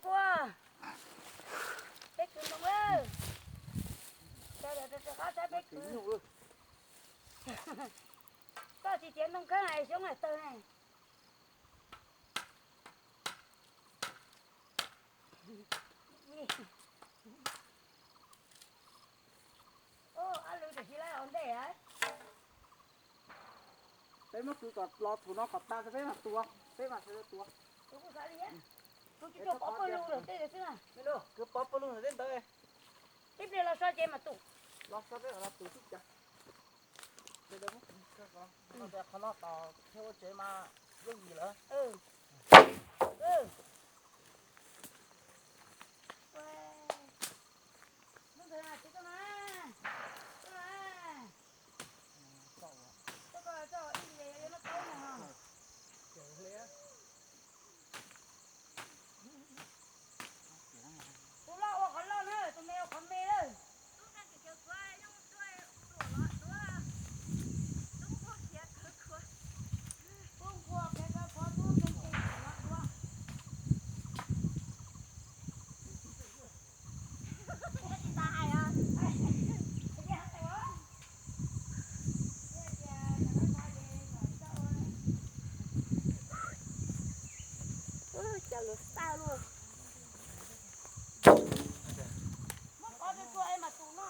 Ua, peb kwv ntoo lawm. Rov qab saib peb kwv. Koj tsis tiav ntoo kheeb es xyoob tawg ne. Ob lwm tam sim lawm ua ntej. Peb muab kwv kom los thaum no kom tas peb mam tua, peb mam sawv daws tua. Kuv tsis pov pawg lug lawm tej xwb na. Kwv pov pawg lug lawm tej ntawd. Ib pliag los so ces mam tua. Los so peb mam los tua xwb cas. Qhov no tos thiab ua tsev mas yooj yim lawm. Tus loj ua qhov loj na, tus me ua qhov me lawm. Cas lus xaj luaj. Muab qov tua tua es mam tus no.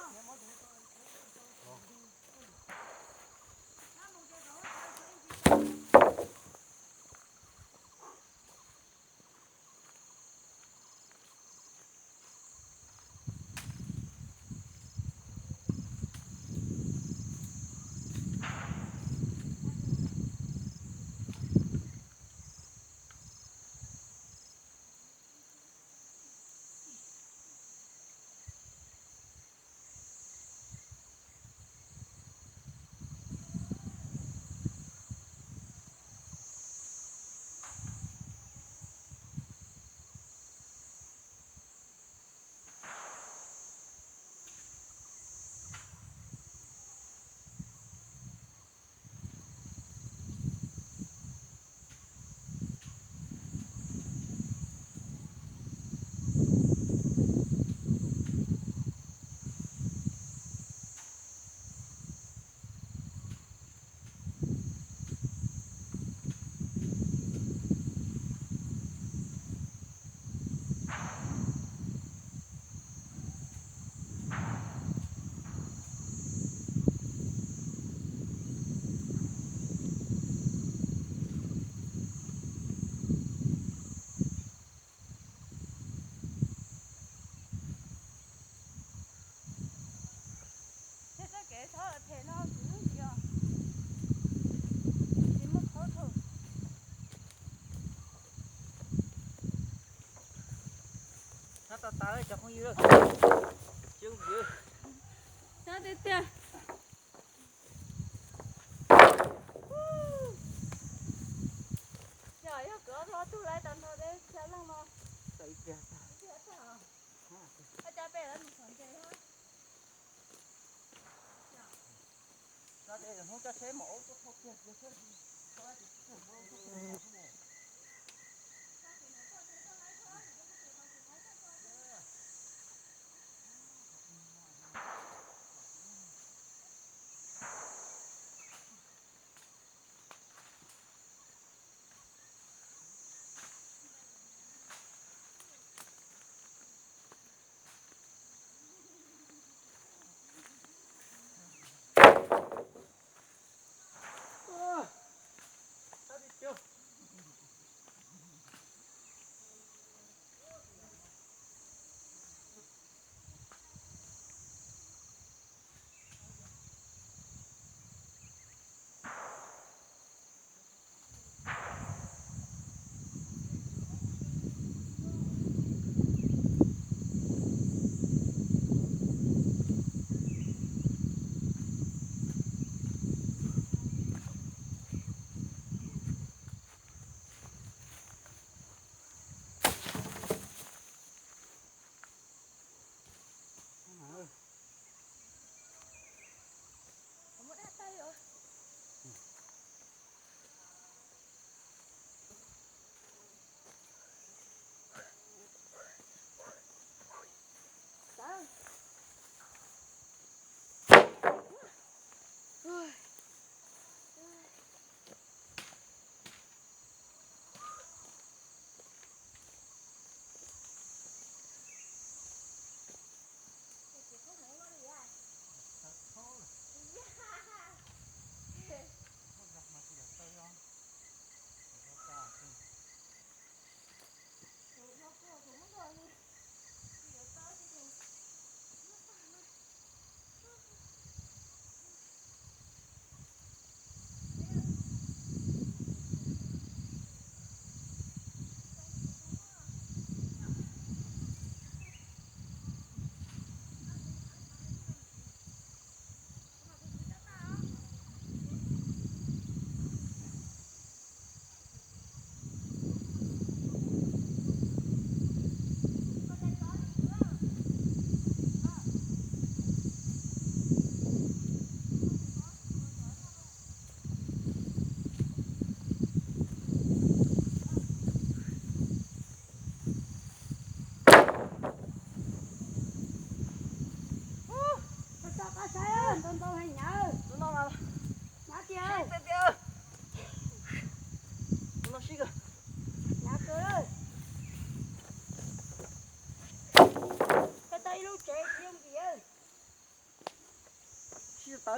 Thiab txoj kev txhob them no kuv lub ntiav, tsis muaj qhov thaum. Sab tas tas cov phooj ywg, tsis yooj yim. Sab tiag tiag. Yog, yog kuv ob tug laib tau nrog peb xya leej no. Ib pliag tag. Ua cas peb lawv mus xyov ntses thiab.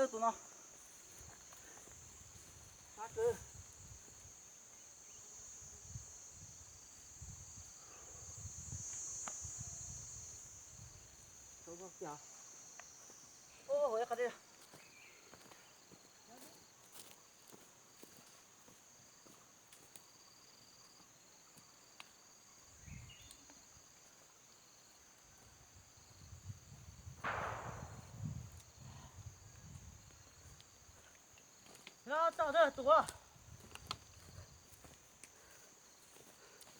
Tus no. Hab kwv.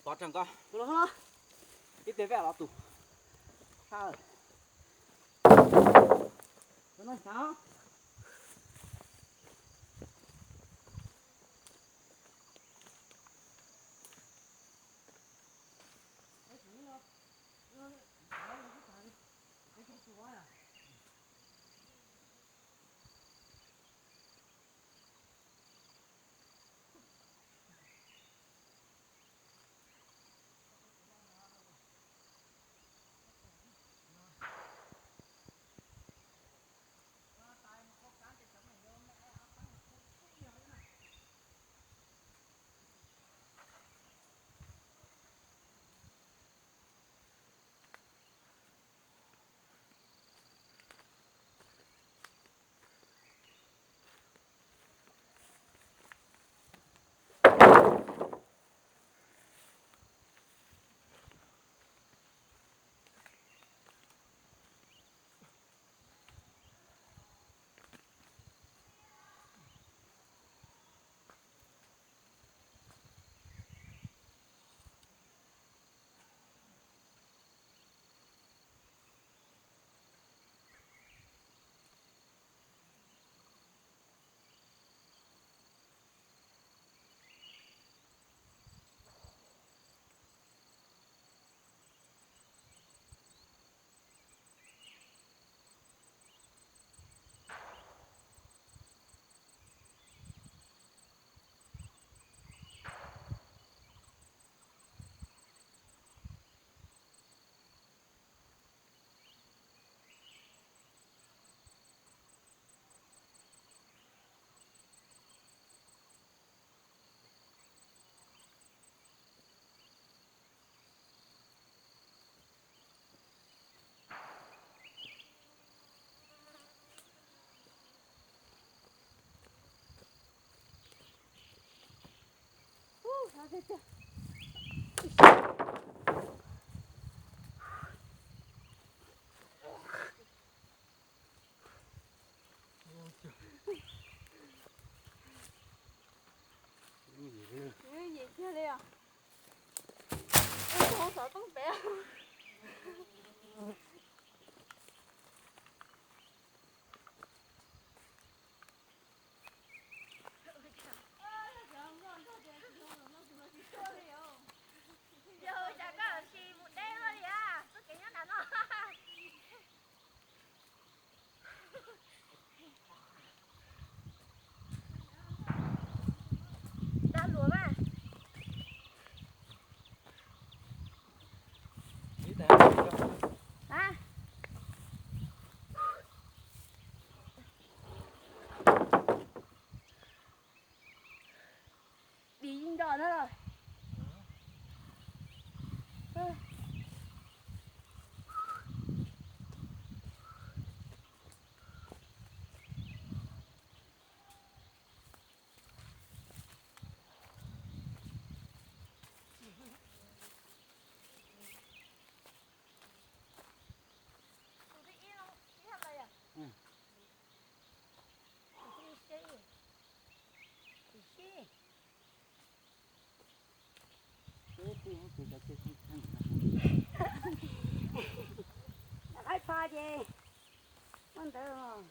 Tod tseem ko, ib teg vej los tus. Sab, no xyav. Yim kiag li os. Ub, xov tooj pem. Yog cas koj tsis mus deb luaj li as, txoj kev nyob nram no. Dag luag mas. Dim yeej nco na los. Qaib tsho ces muaj ntawd.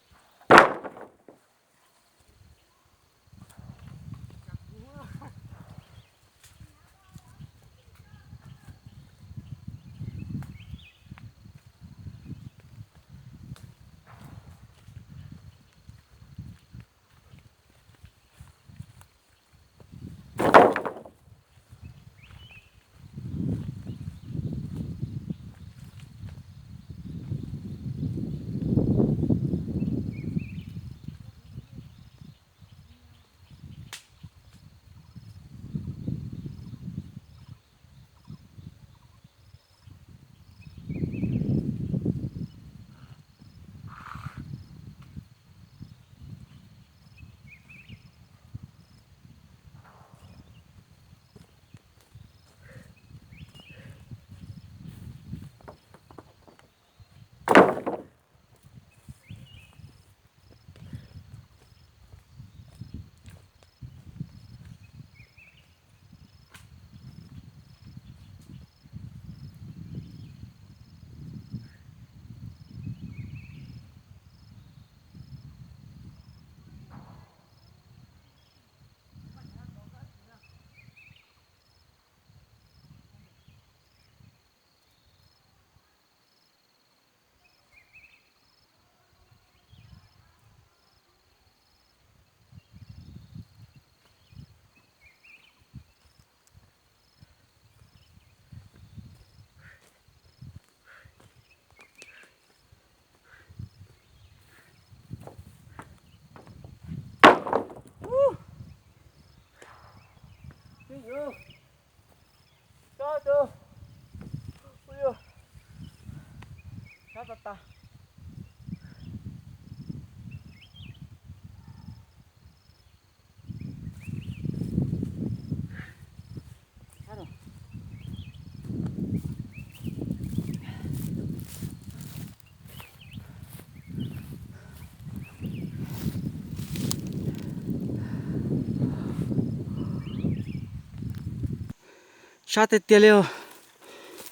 Sab tiag tiag li os.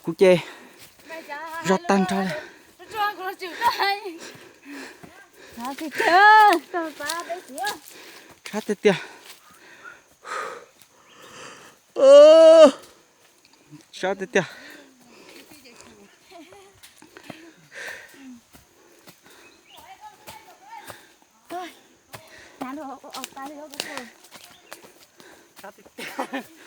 Kuv ces zog tag nrho li. Sab tiag tiag. Sab tiag tiag. Sab tiag tiag.